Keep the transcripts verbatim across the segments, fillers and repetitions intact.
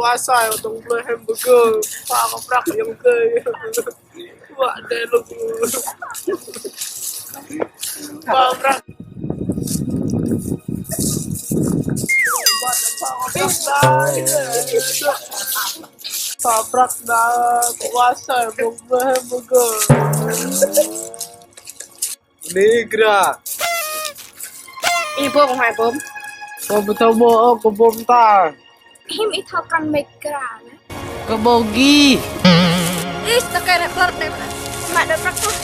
Pơsai, tŏng blơi hamburger. Pha kơ prăk yŏng kơ. Wă đe lŭk. Pha prăk. Pha prăk đa. Pơsai, tŏng blơi hamburger. Negra. Ih, bom, hai bom. Bom betul, bom, oh, kơ bom ta. Him ih thâo krăn Negra, nă. Kơ bogi. Ih, tơ kơ rep lor rep. Mă đơ̆ prăk tuh.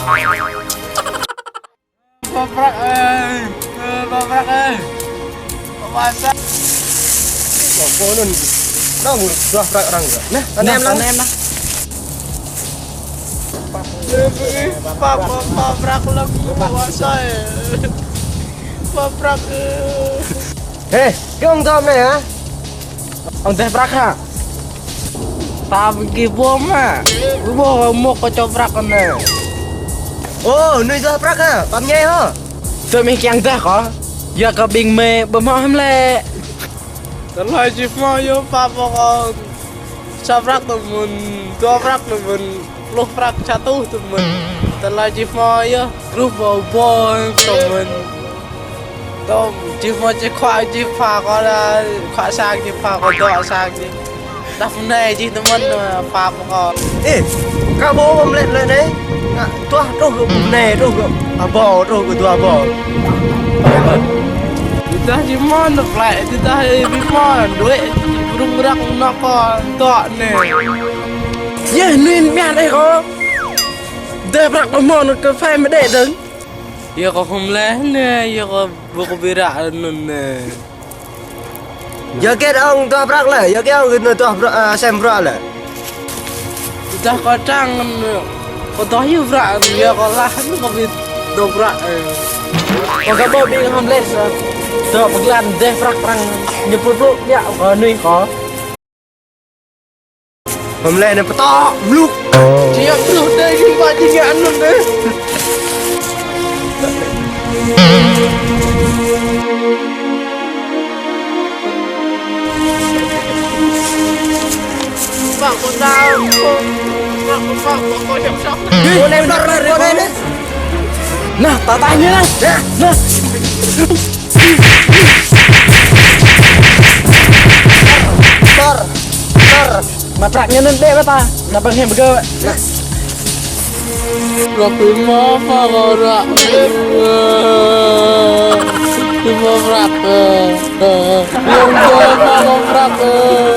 Wah. Pha prăk ơi. Ơ, pha prăk ơi. Pha prăk. Pha prăk. Nă, ngă duah prăk arăng gơ̆. Nă, anem lăng. Anem lăng. Pha, pha, pha prăk lăng, pha prăk. Pha prăk. Hê, kơ ŏng tơm anai hă? Ŏng deh prăk hă? Ta ƀing gih bom hă? Ƀu bom mơ̆ kơ čô prăk anai. Ơ, nuih duah prăk hă? Pap ñai hă? Tơm ih kiăng deh kơ. Yua kơ ƀing mơi ƀu hmâo hăm lĕ. Tơlơi či hmâo yơh pap kơ. Sa prăk tơmơ̆n, dua prăk tơmơ̆n, pluh prăk sa rơtuh tơmơ̆n. Tơlơi či hmâo yơh, grup bơbô tơmơ̆n. Tơm, či hmâo či khua či pha kơ đa, khua sang či pha kơ dŏ sang či. Đa pơnai či tơmơ̆n, pha kơ. Ê, kơ bom lĕ lĕ anai. Ngă duah truh kơ pơnai truh kơ abâo truh kơ dua abâo. Tơdah či mơ̆n plek, tơdah či mơ̆n đuaĭ, rŭng răng nŏk kơ dŏ anai. Yơh, nuih mơ̆n ih kơ. Deh prăk kơ mơ̆n kơ phai mơ̆ đĕ dơ̆ng. Yơh kơ hom leh anai, yơh kơ ƀu kơ ƀu ră anŭn anai. Yua hơget ŏng duah prăk lĕ, yua hơget ŏng kơ duah prăk, ơ, sem prăk lĕ. Tơdah kơ trăng, kơ duah yơh prăk, yua kơ lah anŭn kơ ƀu duah prăk, ơ. Kơ kơ ƀu ƀing hom leh sa. Dŏ pơglan deh prăk arăng ñu pluh pluh, yua kơ nuih kơ. Hom leh anai pơtŏ, mluk. Či yua pluh dêh, či pă či yua anŭn dêh. Pă kơ ta, pă, pă, pă, pă, pă, pă, pă, pă. Kơ anai, kơ anai, kơ anai. Nă, ta tăp ñu nă. Nă, nă. Tor, tor. Mă prăk ñu anŭn đĕ bĕ ta. Nă, ƀơ̆ng hiam bơgơ̆. Nă. Prăk ƀu hmâo pha kơ ră. Ƀu hmâo prăk. Ƀu hmâo pha kơ ră.